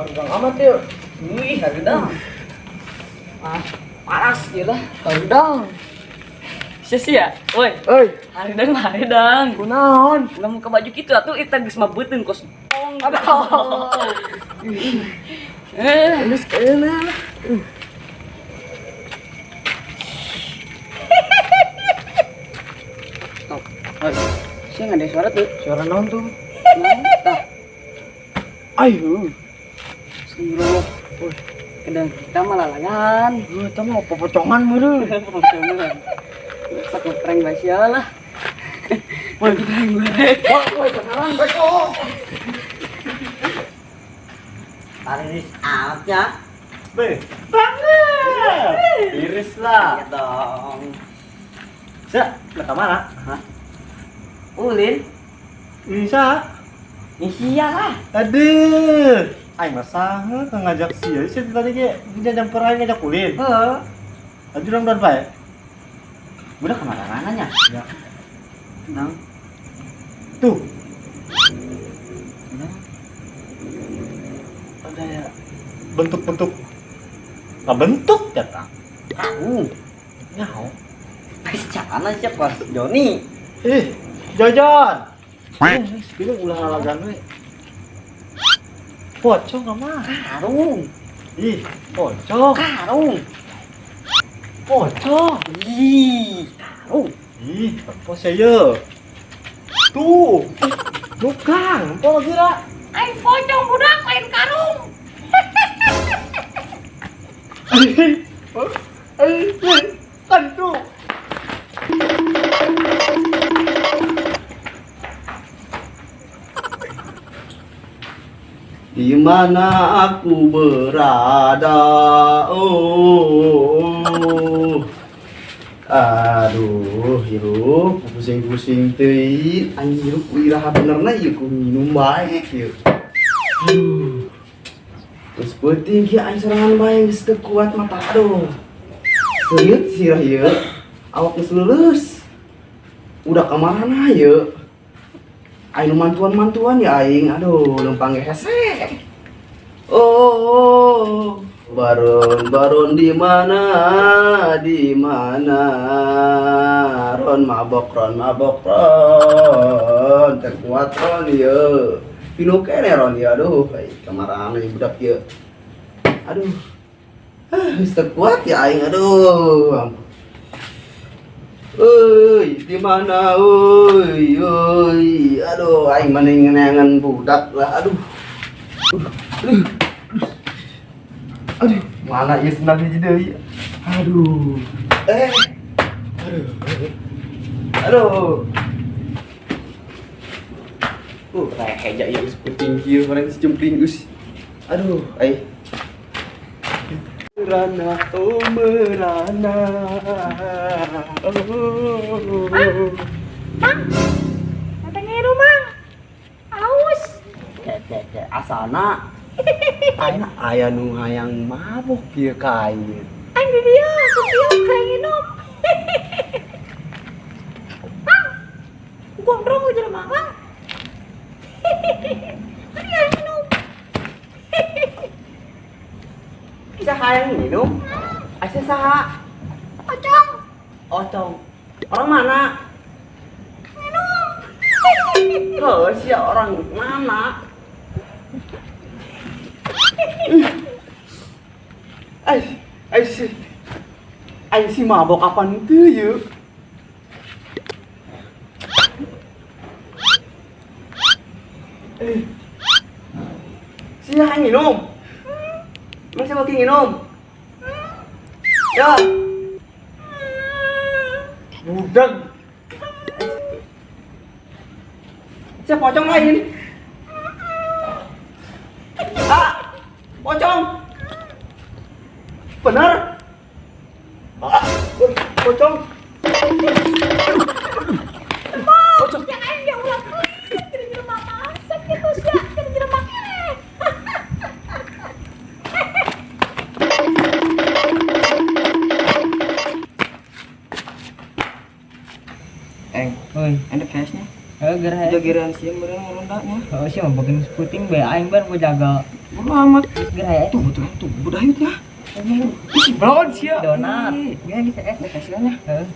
Hareudang amat ya. Wih, hareudang. Ah, panas ieu lah, hareudang. Sia sia, woi. Euy, Hareudang mah hareudang. kunaon? Ulah muka baju kitu atuh eta geus mah beuteung kos. Aduh. Eh, Geus kena. stop. Woi. Sia nggak ada suara tuh. Suara naon tuh? Naon? Tah, Ayo. astagfirullah. Woi, kedang kita malah lalagan. Heuh, eta mah popocongan meureun. Popocongan. Sok ngeprank bae sia lah. Woi, Ngeprank bae. woi, woi, kenalan beko. Paris amatnya. Be, banget. Iris lah. Iya dong. Sa, lah mana? Hah? Ulin? Bisa. Sia lah. Aduh. Aing mah saha teu ngajak sia sih tadi ge jajang perain ngajak ulin. Heeh. Aju dong don bae. Udah kemana-mana nya? Ya. Nang. Tuh, Nang. ada ya bentuk-bentuk. Nggak bentuk ya ta. Kamu. Nyaho. Siapa siapa Joni? Ih, jajan. Ih, bilang ulah lalagan we. Pocong mah. Karung. Ih, pocong. Karung. Pocong. Ih, karung. Ih, apa sih ya? Tuh, tukang, apa lagi lah? Aing pocong budak lain karung. Kan tuh. Di mana aku berada? Oh. Aduh, hirup pusing-pusing teuing. Aing hirup iraha benerna ieu ku minum bae ieu. Aduh. Geus peuting kieu aing sorangan bae geus teu kuat mata aduh. Seungeut sirah ieu. Awak geus leuleus. Udah kamarana ieu? Aing nu mantuan-mantuan ya aing, aduh leumpang ge hese. Oh, Baron, Baron di mana? Di mana? Ron mabok, Ron mabok, Ron. Terkuat Ron ieu. Pinu kene Ron ieu, aduh, ai kamarana ieu budak ieu. Aduh. Ah, geus teu kuat ya aing, aduh. Ampun. Euy, di mana euy? Euy, aduh aing mending neangan budak lah, aduh. Aduh. Aduh. Aduh, mana ieu sendal hiji deui? Aduh. Eh. Aduh. Aduh. Kayak heja ieu geus penting kieu barang geus jempling geus. Aduh, ai. Merana, oh merana. Oh. Mang, datang ngiru mang. Aus. Ke asana. Aya aya nu hayang mabok ieu ka aing. Aing di dieu, ku dieu hayang nginum. Mang, gondrong jelema mang. Kan hayang nginum. Bisa hayang minum? Asa saha? Ocong, Ocong. Orang mana? minum. Heuh, sia orang mana? Ai, ai si. Ai si mabok kapan teu yeuh? Eh. Sia hayang minum? Emang siapa yang minum? Ya. Budak. Siapa pocong lain? Ah, pocong. Bener? Ah, pocong. Pocong. Yang aing ge ulah pelit, jadi jelema masak gitu sia, jadi jelema keneh. Eng, oi, ada cashnya. Heeh, gerah. Jagiran sia meureun ngurundanya. Heeh, sia mah bagian puting bae aing ban gua jaga. Bodo amat. Geura ya. Tuh betul tuh budayut lah. Ih, si blon sia. Donat. Ya geus es. Kasihannya. Heeh.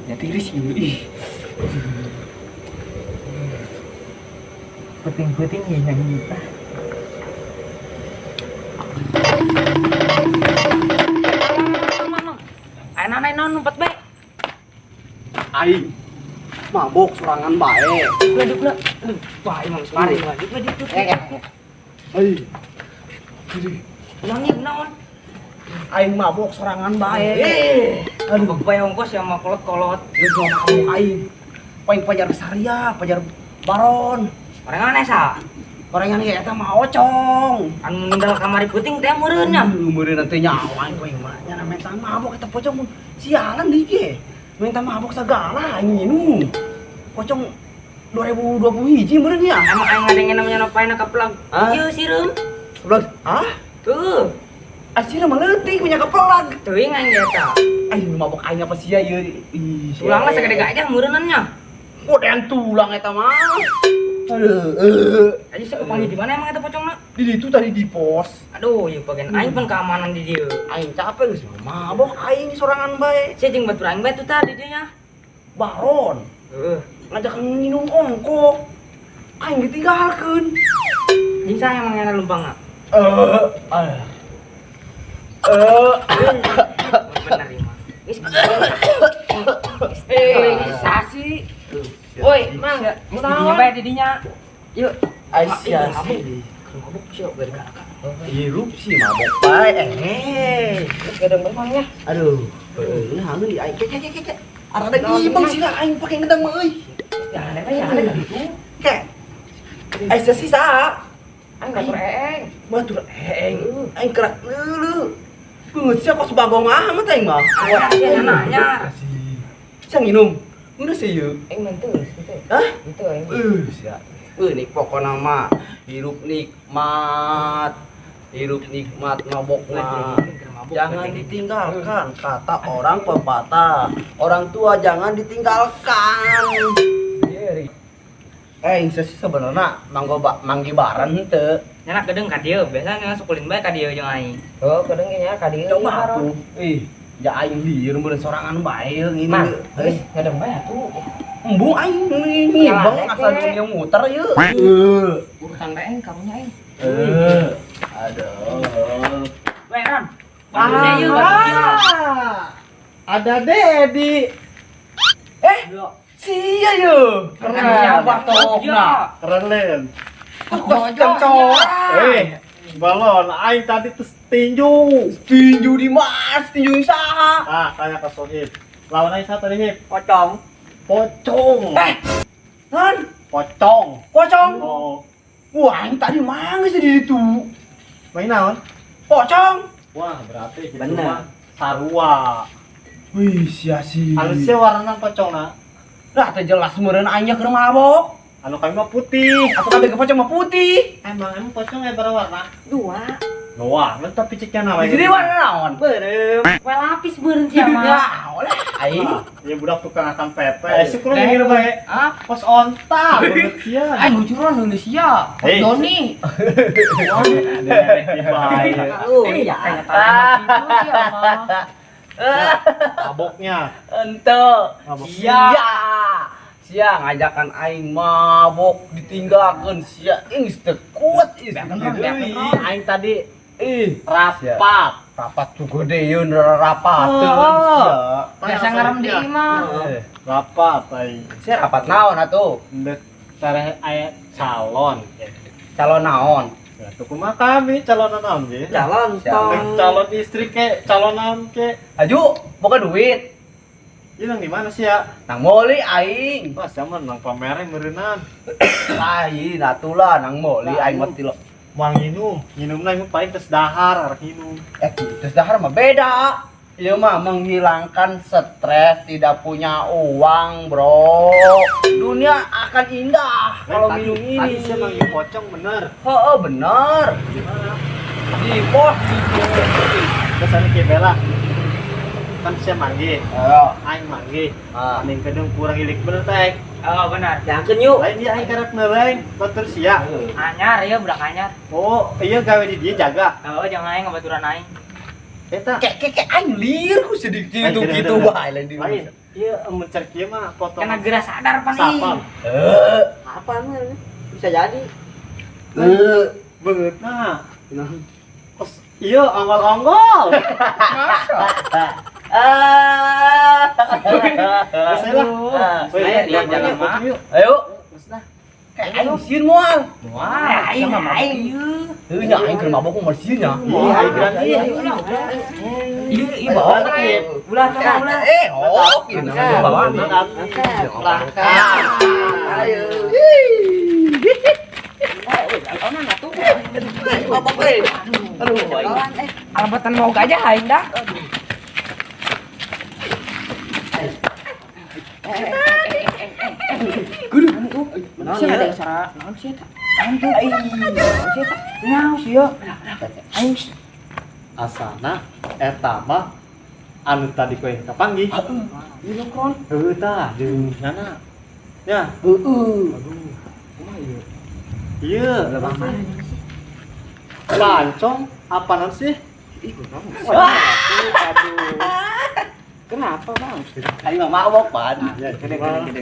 Ya tiris ieu ih. Puting-puting ya nyanyi. Ayo naon numpat bae. Aing mabok sorangan bae. Duduk lah. Aduh, wah emang sparring lah. Duduk duduk. Aing. Ulangi naon? Aing mabok sorangan bae. Aduh, bae ongkos ya mah kolot-kolot. Geus mabok aing. Paing pajar Saria, pajar Baron. Orang aneh sa. Gorengan ieu eta mah ocong. Anu meninggal kamari puting teh meureun nya. Meureun teh nyawa aing mah. Nya minta mabok eta pocong mun sialan deui ge. Minta mabok sagala aing minum. Pocong 2020 hiji meureun ya. Emang aing ngadengin namanya nopaina keplak. Ieu sireum. Keplak. Hah? Tuh. Asih mah leutik punya keplak. Teuing aing ge eta. Aing mabok aing apa sia ieu? Ih. Tulangna segede gajah meureunna nya. Godean tulang eta mah. Aduh. Aja sok panggil di mana emang eta pocongna? Di ditu tadi di pos. Aduh, ieu bagian aing pan keamanan di dieu. Aing capek geus mabok aing sorangan bae. Sia jeung batur aing bae tuh tadi dieu nya. Baron. Heeh. Ngajak minum ongkok. Aing ditinggalkeun. Jeung saha emang ngana lumpangna? Bener ieu mah. Geus. Sasi. Woi, Mang, Didinya bae didinya. Yuk. Aisyah sih. Mabuk sih gara-gara. Hirup sih mabok bae. Gadang memang ya. Aduh. Heuh, di aing. Ke ke ke ke. Arada gibeng sih aing pake ngedang mah euy. Jangan ada ya, ada gitu. Ke. Aisyah sih saha? Aing batur eeng. Batur eeng. Aing kerak leuleuh. Beungeut sia kos bagong amat aing mah. Sia nanya. Sia nginum. Udah sih yuk. Aing mah teu, teu. Hah? Teu aing. Sia. Nih pokona mah hirup nikmat. Hirup nikmat mabok mah. Jangan ditinggalkan kata orang pepatah. Orang tua jangan ditinggalkan. Insya sih sebenarnya manggo manggi bareng henteu. Nya gedeng ka dieu, biasanya sukulin bae ka dieu jeung aing. Oh, gedeng ge nya ka dieu. Coba atuh. Ih, ya aing lieur meureun sorangan bae ngini. Mah, geus ngedeng bae atuh. Embung aing ngibeng asal dunia muter ieu. Urusan bae aing karunya aing. Aduh. Bae Ron. Bagus ieu, bagus ieu. Ada Dedi. Sia ye. Keren batokna. Keren len. Kok Balon aing tadi terus tinju. Tinju di mas, tinju saha? Ah, tanya ke Sohib. Lawan aing saha tadi, Hib? Pocong. Pocong. Nan, Pocong. pocong. Oh. Wah, aing tadi mangis di ditu. Main naon? Pocong. Wah, berarti gitu Bener. mah sarua. Wih, sia sih. Anu sia warna pocongna? Lah, teh jelas meureun aing nya keur mabok. Anu kami mah putih. Atuh kabeh ke pocong mah putih. Emang emang pocong ya berwarna? Dua. Noah, lu tapi ceknya naon? Di sini warna naon? Beureum. We lapis beureum sia mah. Ya, oleh aing. Ya budak tukang akan pepe. Syukur lu ngirim bae. Ah, Pos onta, bener sia. aing lucuran Indonesia. Hei. Doni. Bae. Iya, kayak tanah gitu sia mah. Maboknya. Ente. Mabok. Sia. Sia ngajakan aing mabok ditinggalkeun sia geus teu kuat ih. Aing tadi Ih, rapat. rapat tuh gede yeun rapateun sia. Biasa ngarem di imah. Rapat aing. Sia rapat naon atuh? Ndek tareh aya calon. Calon naon? Ya, tuh kumaha kami calon naon ge? Calon Ndek calon istri ke, calon naon ke. Aju, boga duit. Ieu nang di mana sih ya? Nang moli aing. Wah, sia mah nang pamereng meureunnan. Lain atulah nang moli aing mah tilo. Moal nginum, nginumna ieu paling tes dahar arek nginum. Terus dahar mah beda. Ieu mah menghilangkan stres, tidak punya uang, bro. Dunia akan indah kalau minum ini. Tadi sia manggil pocong bener. Heeh, bener. Di mana? Di pos di Terus anu kieu bela. Kan sia manggil, Ayo. aing manggil. Ah. Aning kedeng kurang ilik bener teh. Oh, benar. Jangkeun yuk. Lain dia aing karep neureng batur sia. Anyar ya budak anyar. Oh, iya gawe di dia jaga. Oh, jangan aing ngabaturan aing. Eta. Kek kek kek aing liur ku sedih gitu gitu bae lain di. Lain. Iya, mun cer kieu mah potong. Kena geura sadar pan ih. Sapam. Apa mah? Bisa jadi. Beungeutna. Iya, ongol-ongol. Ah. Geus lah. Ayo, jangan mah. Ayo. Kayak aing sieun moal. Wah, aing aing. Heuh nya aing keur mabok mah sieun nya. Iya, aing berani. Iya, iya bawa. Ulah coba ulah. Eh, oh, ieu Bawa. Ayo. Mabok euy. Aduh, aing. Alabatan mau gajah aing dah. Kudu. Naon sih ada suara naon sih eta? Naon tuh? Naon sih eta? Naon sih yo? Aing Asana eta mah anu tadi ku aing kapanggih. Heeh. Kron. Heuh tah jeung nana. Ya, Heeh. aduh. Kumaha ieu? Ieu, pancong apa naon sih? Ih, Wah, aduh. Kenapa, Bang? Aing mah mabok pan. Ya, Gede gede gede.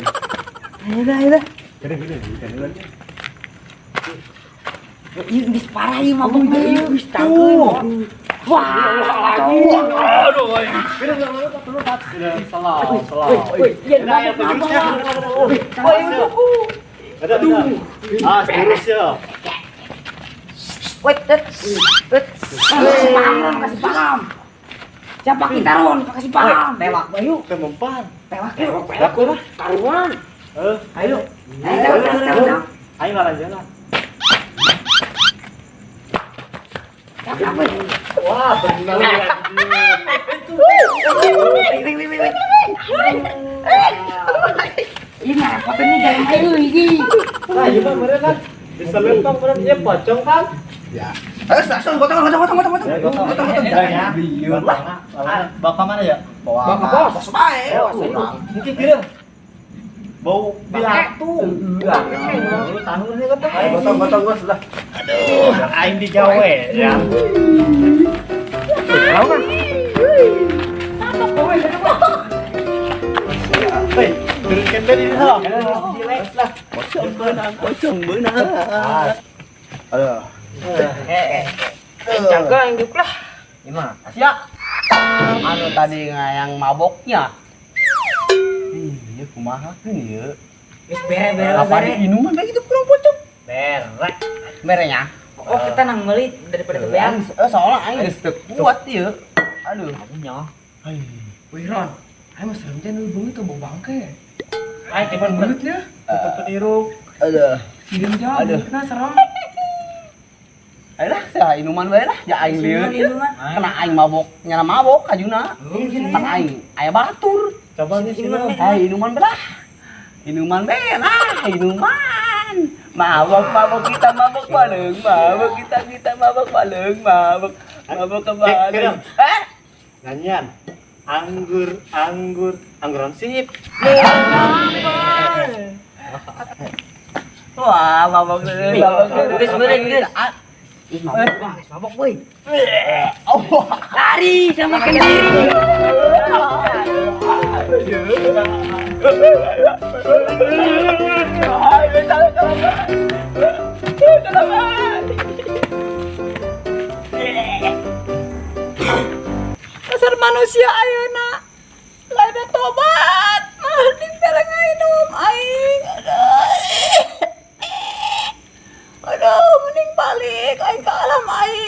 Ayo dah, ayo dah. Gede gede gede. Ieu geus parah ieu mabok mah ieu geus tangkeun. Wah, Aduh, aing. Gede gede gede. Salah, salah. Woi, iya Nah, ya terus ya. Woi, Ada, ada. Ah, terus ya. Wait, wait, wait. Kasih paham, kasih paham. Siapa kita Ron? Kasih paham. Tewak bayu. Temempan. Tewak yuk. Laku lah. Karuan. Eh, Ayo. Ayo, ayo, ayo. aing malah jalan. Wah, benar Ini ngerepotin nih jalan ayo ini. Nah, iya mah meureun kan. Bisa lempang meureun ieu pocong kan? Ya. Eh, langsung gotong gotong gotong gotong gotong. Ya, gotong Gotong gotong. Ya, Lieur lah. Bawa mana ya? Bawa ke bos bae. Mungkin kira bau bilatu. Tahu nih kata. Gotong gotong gua sudah. Aduh, aing digawe ya. Tahu kan? Hei, turunkan dari ini lah. Pocong beunang, pocong beunang. Aduh. Jaga yang duk lah. Gimana? Sia. Anu tadi yang maboknya. Iya, kumaha keun ieu? Geus bere bere Apa bere. minuman bae gitu kurang pocong. Berek. Merenya. Oh, kita nang meuli daripada tebean. Eh, soalnya aing geus teu kuat ieu. Aduh. Nya. Wih Ron, aing mah serem teh nu beungeut teh bau bangke. Aing teman Beungeutnya. Tetep peniru. Aduh. Sideun jauh, Aduh. nah serem. Ayo lah, saya inuman bae lah, ya aing lieur. Minuman. Kena aing mabok, nyana mabok kajuna. Pan aing aya batur. Coba nih sini. Eh, inuman bae lah. Inuman bae lah, inuman. Mabok, mabok kita mabok bareng, mabok kita kita mabok bareng, mabok. Mabok ke bareng. Eh, Nyanyian. Anggur, anggur, angguran sip. Wah, mabok dulu, mabok dulu. Geus meureun, geus. Ih, mabok, Bang. Geus mabok, woi. Oh, Lari sama kendiri. Dasar manusia ayeuna. Lain tobat. Mending bere minum aing. Aduh. Aduh, mending balik aing ke alam aing.